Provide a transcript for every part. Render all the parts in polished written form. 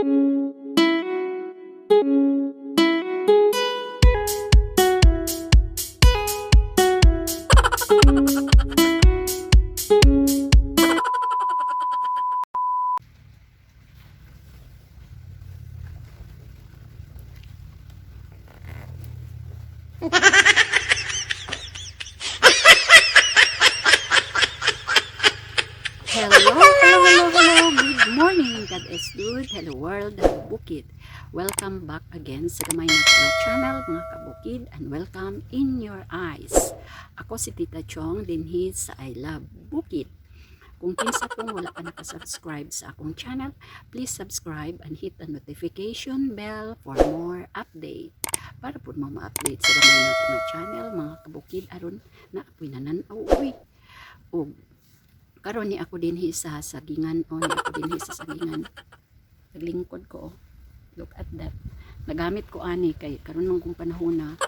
Hello, hello, hello, hello. Good morning. God is good. Hello world, hello bukid. Welcome back again sa gamay na nga channel, mga kabukid, and welcome in your eyes. Ako si Tita Chong dinhi sa I Love Bukid. Kung kinsa pong wala pa nakasubscribe sa akong channel, please subscribe and hit the notification bell for more update. Para po mo ma-update sa gamay na nga channel, mga kabukid, aron na apoy nananaw uy. Og karon ni ako dinhi sa sagingan, o ni ako dinhi sa sagingan, naglingkod ko, oh. Look at that, nagamit ko ani kay karon man kung panahon na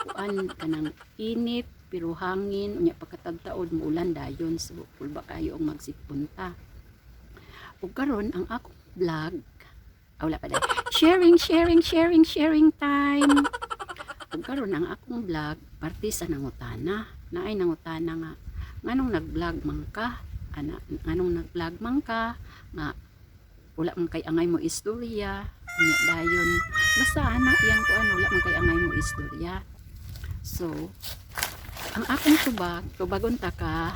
kuan, kanang init pero hangin, unya pagkatagtaod muulan dayon, so pulba kayo ang magsipunta. Ug karon ang akong vlog, ah, wala pa dahil. Sharing, sharing, sharing, sharing time. Ug karon ang akong vlog parte sa nangutana, naay nangutana nga nganong nag-vlog man ka ana, nganong nag-vlog man ka nga wala man kay angay mo istorya. Unya dayon basta ana yang kuan, wala man kay angay mo istorya. So ang akong tubag, tubagon ta ka.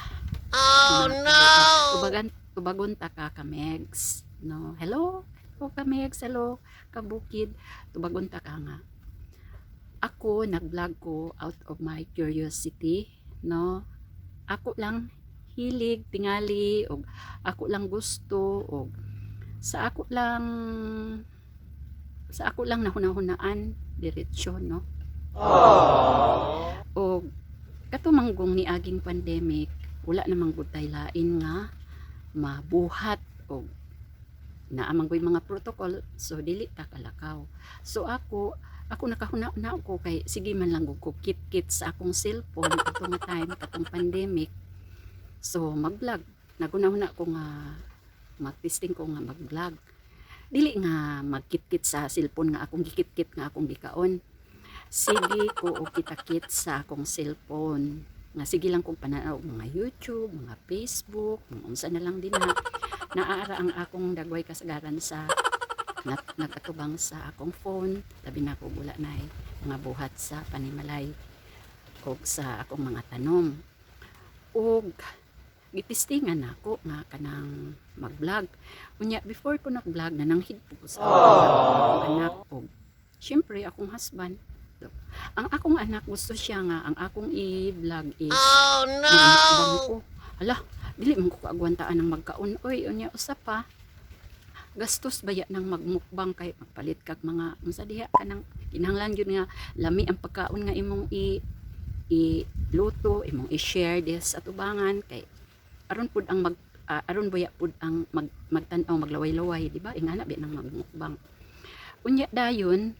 Oh no! Tubagan, tubagon ta ka, Kamegs, no? Hello, hello Kamegs, hello kabukid. Tubagon ta ka nga ako nag-vlog ko out of my curiosity, no? Ako lang hilig tingali og ako lang gusto og sa ako lang nahuna-hunaan diretsyo, no? Og katumanggong ni aging pandemic, wala namang gud tay lain nga mabuhat og naa man ko'y mga protocol, so dili ta kalakaw. So ako nakahuna-huna ko kay sige man lang gud ko kit-kit sa akong cellphone ato nga time katong pandemic, so mag-vlog. Naghuna-huna ko nga mag-testing ko nga mag-vlog, dili nga magkit-kit sa cellphone nga akong gikit-kit nga akong gikaon. Sige ko og kita-kit sa akong cellphone nga sige lang kong pananaw og mga YouTube, mga Facebook, mga unsa na lang din na naaara ang akong dagway kasagaran sa nagkatubang sa akong phone, labi na kog wala na mga buhat sa panimalay og sa akong mga tanom. Og gitistingan nako nga kanang mag-vlog. Unya before ko nag-vlog, nananghid po ko sa akong anak og syempre akong husband. So, ang akong anak, gusto siya nga ang akong i-vlog is Oh magmukbang no! ko. Hala, dili man ko kaagwantaan ang magkaon oy. Unya usa pa, gastos baya nang magmukbang kay magpalit kag mga unsa diha, kanang kinahanglan gyud nga lami ang pagkaon nga imong i i-luto, imong i-share diha sa tubangan kay aron pud ang mag aron buya pud ang magtan-aw, maglaway-laway, di ba? Ingana biya nang magmukbang. Unya dayon,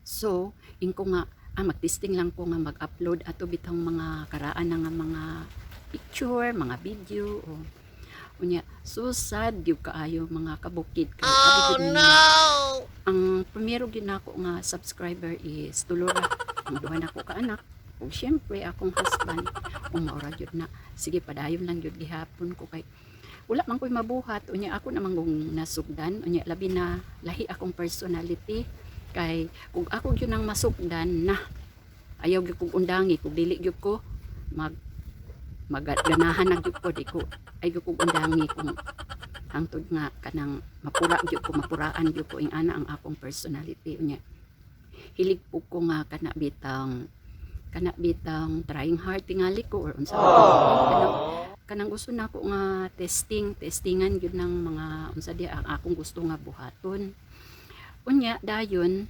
so ingko nga magtesting lang ko nga mag-upload ato bitang mga karaan na nga mga picture, mga video o. Unya so sad gyud kaayo, mga kabukid, kay abi Oh gyud ninyo, no! ang primero gyud nako nga subscriber is tulo ra, ang duha nako ka anak ug syempre akong husband. Ug maura gyud na, sige, padayon lang gyud gihapon ko kay wala man ko'y mabuhat. Unya ako namang kung nasugdan, unya labi na lahi akong personality kay kung ako gyud ang masugdan na, ayaw gyud kog undangi. Kung dili gyud ko mag magganahan na gyud ko, di ko ay gyud kog undangi kung hangtod nga kanang mapura gyud ko, mapuraan gyud ko. Ing-ana ang akong personality. Unya hilig po ko nga kana bitang trying hard tingali ko or unsa ba kanang, kanang gusto nako nga testing, testingan gyud ng mga unsa di ang akong gusto nga buhaton. Unya dayon,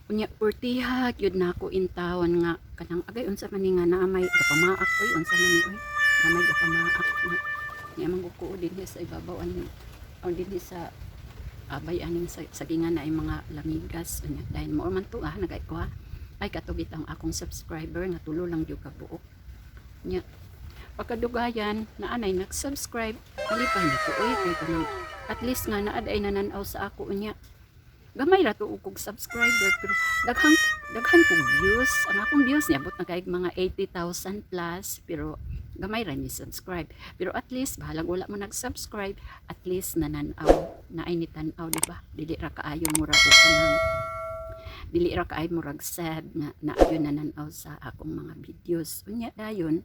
unya purtiha gyud nako in taon nga kanang agay, unsa man ni nga naa may gapamaak oy, unsa man ni oy, naa may gapamaak nga niya man ko dinhi sa ibabaw ani o dinhi sa abay aning sa, sagingan na ay mga lamigas. Unya dahil mao man to, nagay ko ha ay katubit ang akong subscriber nga tulo lang gyud ka buok. Nya pagkadugayan na anay nag-subscribe, kalipay na ko oy, kay kanang At least nga naa ay nananaw sa ako. Unya gamay ra to og subscriber, pero daghan daghan kong views. Ang akong views niabot na kay mga 80,000 plus, pero gamay ra ni subscribe. Pero at least bahalag wala mo nag-subscribe, at least nananaw na ay ni tan-aw, di ba? Dili ra kaayo mura og kanang dili ra kaayo murag sad nga naa nananaw sa akong mga videos. Unya dayon,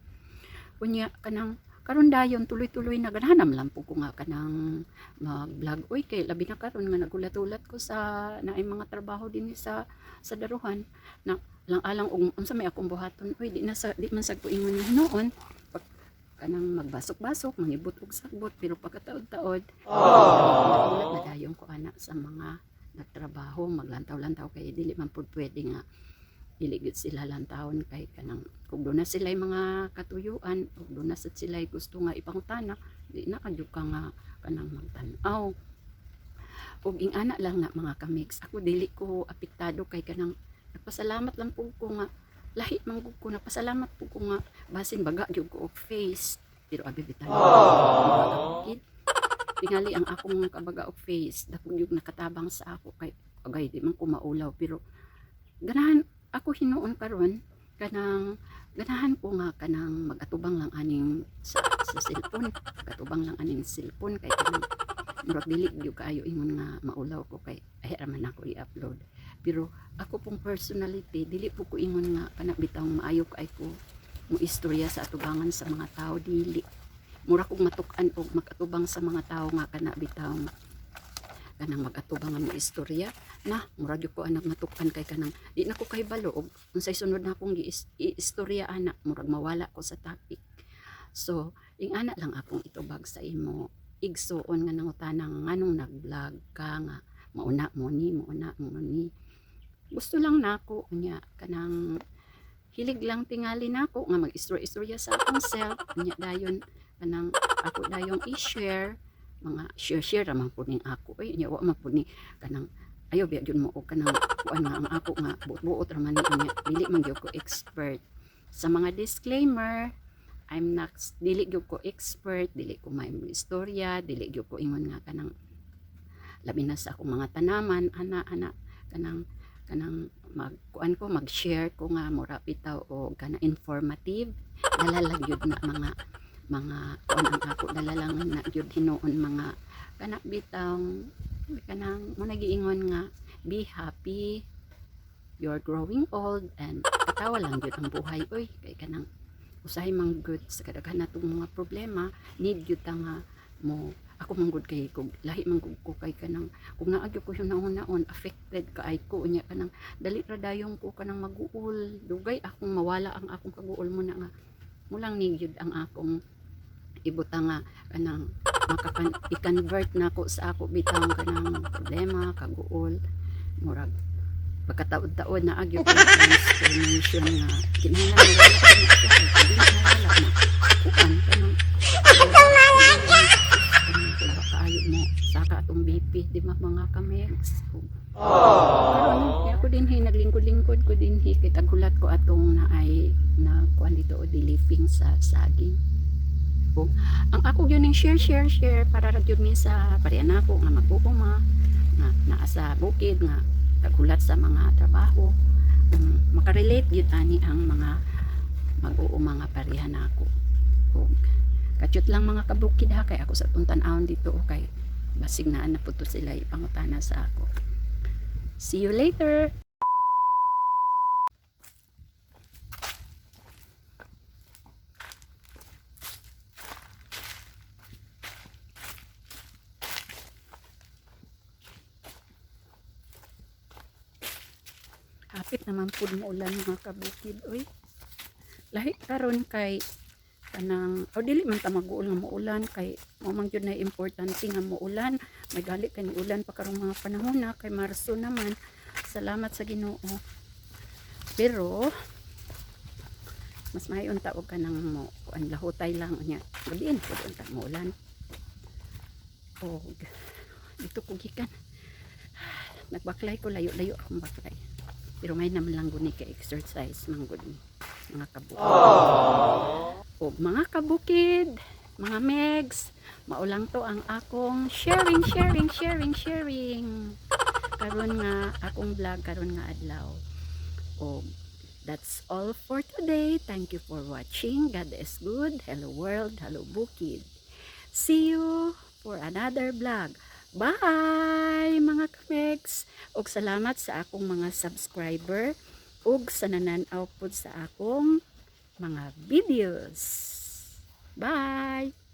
unya kanang karon dayon tuloy-tuloy na ganahan lang po ko nga kanang mag-vlog, oy, kay labi na karon nga nagulat-ulat ko sa naay mga trabaho dinhi sa daruhan na lang alang og unsa may akong buhaton, oy. Di na sa di man sad ko ingon nga hinuon pag kanang magbasok-basok, mangibot og sagbot, pero pagkataod-taod ulat na dayon ko ana sa mga nagtrabaho, maglantaw-lantaw, kay dili man pud pwede nga dili gyud sila lantawon, kay kanang kung doon na sila mga katuyuan ug doon na sad sila gusto nga ipangutana, di na kadyo ka nga kanang magtan-aw. Ug ingana lang na, mga kamigs, ako dili ko apektado kay kanang nagpasalamat lang po ko nga lahi man gud ko. Nagpasalamat po ko nga basin baga gyud ko og face, pero abi bitaw, mga kabukid, tingali ang akong kabaga og face dako gyud nakatabang sa ako, kay agay di man ko maulaw. Pero ganahan ako hinuon karon, kanang ganahan ko nga kanang mag-atubang lang aning sa cellphone, mag-atubang lang aning cellphone, kay kanang murag dili gyud kaayo ingon nga maulaw ko, kay ay ra man ako i-upload. Pero ako pong personality, dili po ko ingon nga kana bitawng maayo kay ko mo istorya sa atubangan sa mga tao. Dili, mura kog matuk-an og makatubang sa mga tao nga kana bitawng kanang mag-atubang nga mo istorya na murag gyud ko anak matuk-an, kay kanang di na ko kahibalo og unsay sunod na akong gi-istorya ana, murag mawala ko sa topic. So ing-ana lang akong itubag sa imo, igsuon nga nangutana nga nganong nag-vlog ka, nga mauna mo ni, mauna mo ni. Gusto lang nako nya kanang hilig lang tingali nako nga mag-istorya-istorya sa akong self. Nya dayon kanang ako dayong i-share, mga share-share ra man pud ning ako, oy. Nya wa man pud ni kanang ayo biya gyud mo og kanang kuan nga ang ako nga buot-buot ra man ni. Nya dili man gyud ko expert. Sa mga disclaimer, I'm not, dili gyud ko expert, dili ko may istorya, dili gyud ko ingon nga kanang labi na sa akong mga tanaman ana ana kanang kanang magkuan ko, mag-share ko nga mura bitaw o kana informative. Dala lang gyud na mga kuan ang ako, dala lang na gyud hinuon mga kana bitaw kanang mo nagiingon nga be happy, you're growing old, and katawa lang gyud ang buhay, oy, kay kanang usahay man gud sa kadaghan natong mga problema, need gyud ta nga mo. Ako man gud kay kung lahi man gud ko, kay kanang kung naa gyud ko hunaon affected kaay ko. Unya kanang dali ra dayon ko kanang maguol, dugay akong mawala ang akong kaguol mo na nga mulang ni gyud ang akong ibutang nga kanang makakan i-convert nako sa ako bitang kanang problema, kaguol. Murag pagkataod-taod na agyo ko transformation nga kinahanglan mawala na siya, kay kung dili mawala na kuan kanang kanang kaayo mo saka atong BP, di ba, mga kamegs? Karon kaya ako dinhi naglingkod-lingkod ko dinhi kay taghulat ko atong naay na kuan dito o deleafing sa saging. O, ang ako gyud ning share, share, share para ra gyud mi sa pareha nako nga mag-uuma nga naa sa bukid nga taghulat sa mga trabaho, makarelate gyud ani ang mga mag-uuma nga pareha nako. Ug katyot lang, mga kabukid, ha, kay ako sa atong tan-awon dito, kay basig naa na pud to sila ipangutana sa ako. See you later. Hapit naman pud mo ulan, mga kabukid, oy. Lahi karon kay kanang o dili man ta maguol nga muulan, kay mao man gyud na importante nga muulan. May gali kay ulan pa karong mga panahon na kay Marso naman. Salamat sa Ginoo. Pero mas maayo unta og kanang mo kuan, lahutay lang, unya gabiin pud unta muulan. Og dito ko gikan, nagbaklay ko, layo-layo akong baklay, pero may naman lang guni kay exercise man gud ni, mga kabukid. Og mga kabukid, mga megs, Mao lang to ang akong sharing, sharing, sharing, sharing karon nga akong vlog karon nga adlaw. O that's all for today. Thank you for watching. God is good. Hello world, hello bukid. See you for another vlog. Bye, mga kamex. Ug salamat sa akong mga subscriber ug sa nanan-aw pud sa akong mga videos. Bye.